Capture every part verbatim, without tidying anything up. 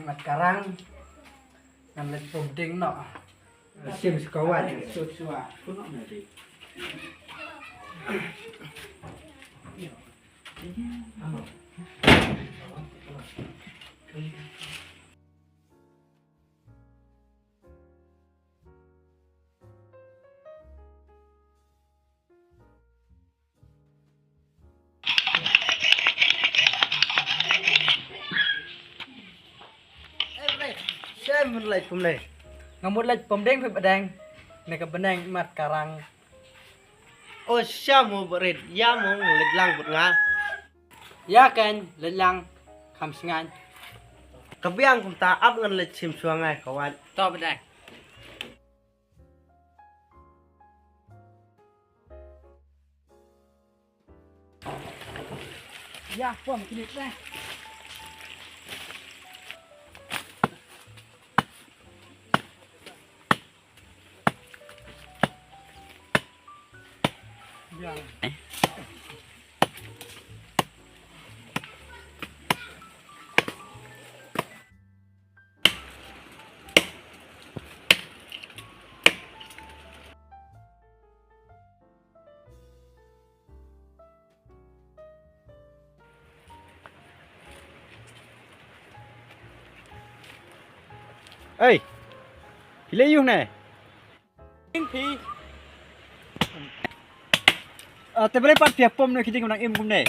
Mat Karang, ngan leit pom ding noh. Sim shuwa, shuwa. Shem leit pom ne. Nga mut leit pom ding phi badeng. Ne ka beneng Mat Karang. O shem mo barit ya mo leit lang bud nga. Ya ken leit lang kham sngan. Ka biang kumta ap ngan leit sim shuwa ngai ka wat. To badeng. Ya, pom kini deh. Ya. Ei, phi leh ïa u ne? Ing phi. Ah, te balei pat phi ïa pom noh ki dieng ba dang im kumne?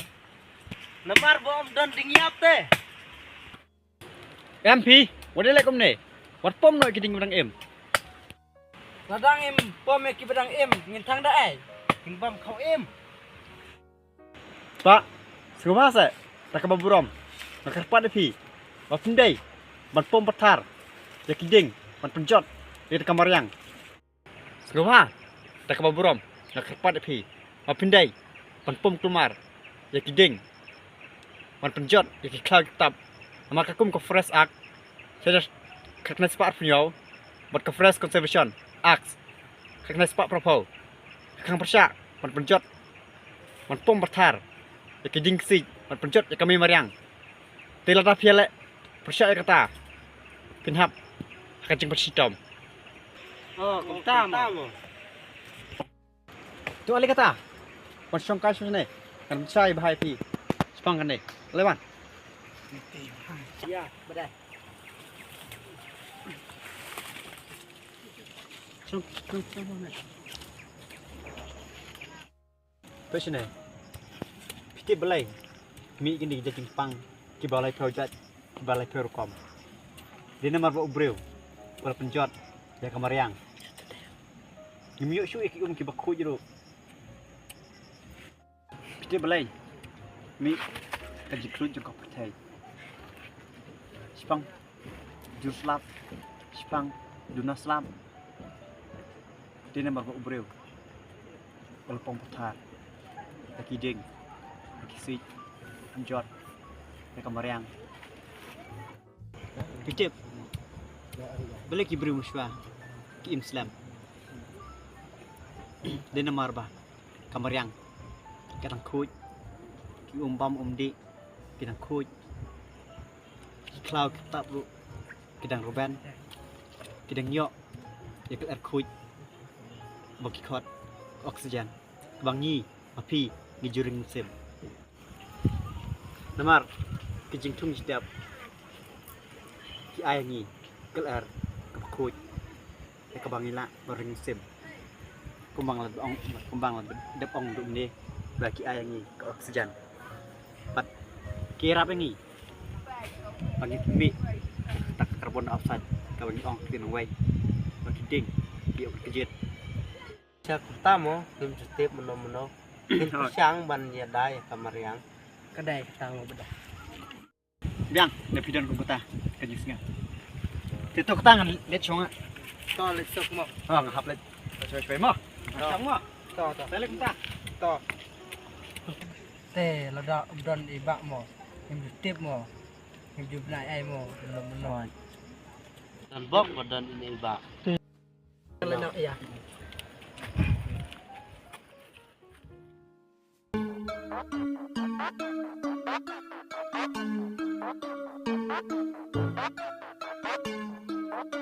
Namar ba ym don dieng ïap te. Em phi, wat leh kumne. Wat pom noh ki dieng ba dang im. Lada ngim pom ïa ki ba dang im, ngin thang da ei. Ngin bam khaw im. Pah, sngewbha seh, da kaba burom nga kyrpad ïa phi ba phim dei ban pom pathar ïa ki dieng ban pynjot ïa ka mariang. Sngewbha, da kaba burom nga kyrpad ïa phi ba phim dei ban pom kulmar ïa ki dieng ban pynjot ïa ki khlaw ki ktap. Namar ka kum ka Forest Act, sha ka khyndai spah arphew hynñiew, bad ka Forest Conservation Act, ka khyndai spah phraphew, ka khang pyrshah ban pynjot, ban pom pathar ïa ki dieng ksiej, ban pynjot ïa ka mei mariang. Te lada phi ïa leh pyrshah ïa kata, phin hap ha ka jingpynshitom. Oh, kumta mo. To ale kata. Wan shong kai shong ne. Kan shai bha ïa phi. Spang kan ne. Ale wan. Ya, badai. Shong, shong, shong ne. Phi shane. Phi tip balei mih kine ki jingpang kiba laiphew jait, kiba laiphew rukom. Dei namar ba u briew ba la pynjot ïa ka mariang. Ngim ïoh shuh ïa ki um kiba khuid ruh. Phi tip balei mih ka jingkhuid jong ka pyrthei. Shipang jur slap, shipang duna slap. Dei namar ba u briew ba la pom pathar ïa ki dieng, ïa ki siej, pynjot ïa ka mariang. Phi tip balei ki briew mynshuwa ki im slem? Dei namar ba ka mariang ka dang khuid, ki um bam um dih ki dang khuid, ki khlaw ki ktap ruh ki dang rben, ki dang ïoh ïa ka lyer khuid ba ki khot oxygen, ba ngi ma phi ngi ju ring mynsiem. Namar ki jingthung jingtep ki ai ïa ngi ka lyer kaba khuid, ïa kaba ngi lah ban ring mynsiem. Kumba nga la ong, kumba nga la dep ong duh mynne ba ki ai ïa ngi ka oxygen. Bad ki ïarap ïa ngi ba ngin pynmih kata ka carbon dioxide kaba ngi ong ktien nongwei ba ki dieng ki ong ka kjit. Sha kata mo, ngim ju tip mynno mynno. Ngin pyrshang ban ïada ïa ka mariang. Ka dei kata mo bad. Biang, da phi don kum kata ka jingsngew. Te to kata ngan leit shong ah. To leit shong mo. Ah, nga hap leit. Shong shong mo. To. Shong mo. To, to. Te leit kata. To. Te lada don i bah mo. Ngim ju tip mo. Ngim ju bnai ai mo. Mynno mynno. Don bok ba don i bah. Te. Sibit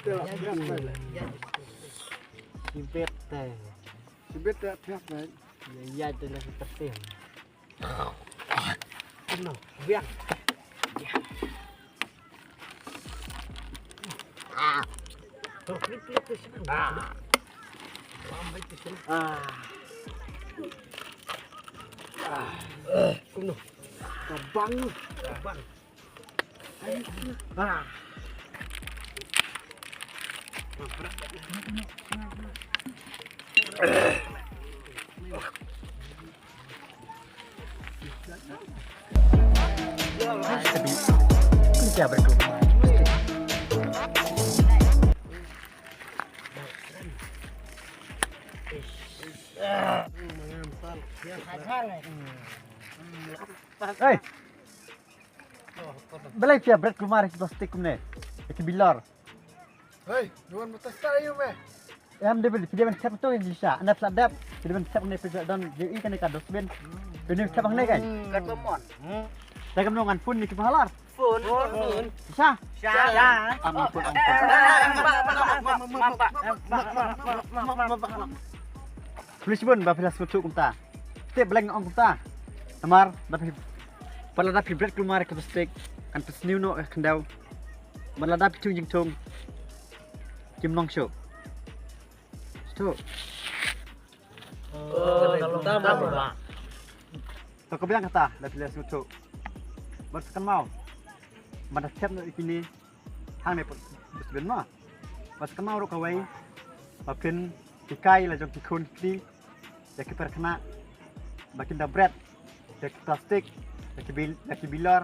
te la thiak bai. Sibit te la thiak bai. Ïa ïa te la ka tem. Kumno? Biang. Kumno? Ka bang. Ka bang. Hei. Balei phi ïa bret kulmar ïa ki plastik kumne? Ïa ki bilor. Hei, duan mata star ïa me. Em de bel phi de ban thep to ïa ki sha. Ana phi la dep. Phi de ban thep ne phi don ïa i kane ka dustbin. Phi ne thep hangne kai. Kat ba mon. Te kam ngan phone ni ki phalar. Phone. Phone. Sha. Sha. Am phone am phone. Police bun ba phi la sngewthuh kumta. Te bleng ong kumta. Namar da phi, pala da phi bret kulmar ka plastik kan phi sniew noh ka khyndew. Bala da phi thung jingthung. Kim nong shuh. Shuh. To ka biang kata da phi la sngewthuh. Bad sa kan mau. Bad da thep noh ïa kine. Hangne put dustbin ma. Bad sa kan mau ruh kawei. Ba phin hikai la jong ki khun ki kti. Ïa ki pyrkhat ba kin da bret ïa ki plastik, ïa ki bil, ïa ki bilor.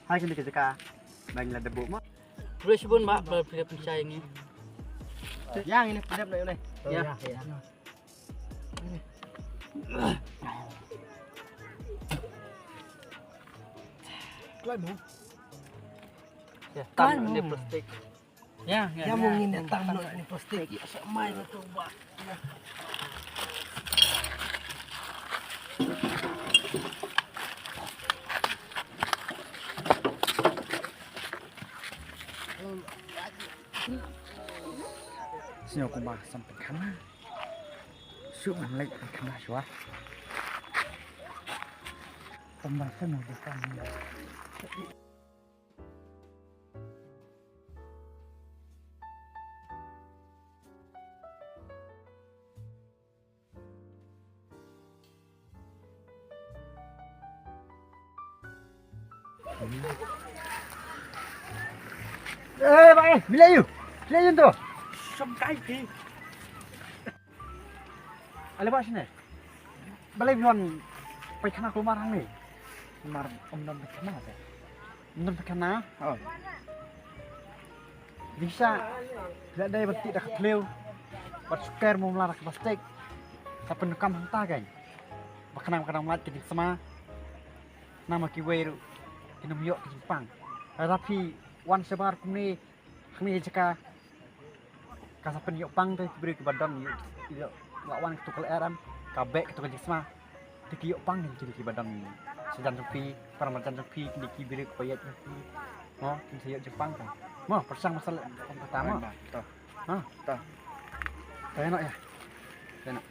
Ha kine ki jaka ba ngi la dep buh ma. Phi shu bun ba phi pynshai ngi. Ïa ngi ne pynshai ngi ne. Ïa. Klai mo. Ïa, tam ne plastik. Ïa, ïa, ïa, mo ngin ïa tam noh ïa ni plastik. Ïa, sa mai na tu ba. Sñiaw kumba sam pynkhana. Shu ban leit pynkhana shuwa. Kumba sñiaw kumba. Eh, ba, eh, mila yu. Mila yu tu. Som kai phi. Ale ba sini. Balei phi wan pynkhana kulmar hangne? Mar ym don pynkhana te. Ym don pynkhana. Oh. Bisa. Phi la dei ban tih da ka thliew. Bad shuker mo mla da ka plastik. Sa pyndonkam hangta kein. Ba khnang ba khnang mlait ka jingsma. Namar kiwei ruh kin ym ïoh ka jingpang. Lada phi wan shabar kumne hangne jaka ka sa pynïoh pang te ki briew kiba don ïoh, ïoh la wan katu ka lyer em, ka beh katu ka jingsma. Te ki ïoh pang kine kiba don shajan jong phi, para marjan jong phi, kine ki briew kiba ïaid jong phi. Mo, kin sa ïoh jingpang ka. Mo, pyrshang masa le ong kata mo. To. Ha? To. To ïa noh ïa. To ïa noh.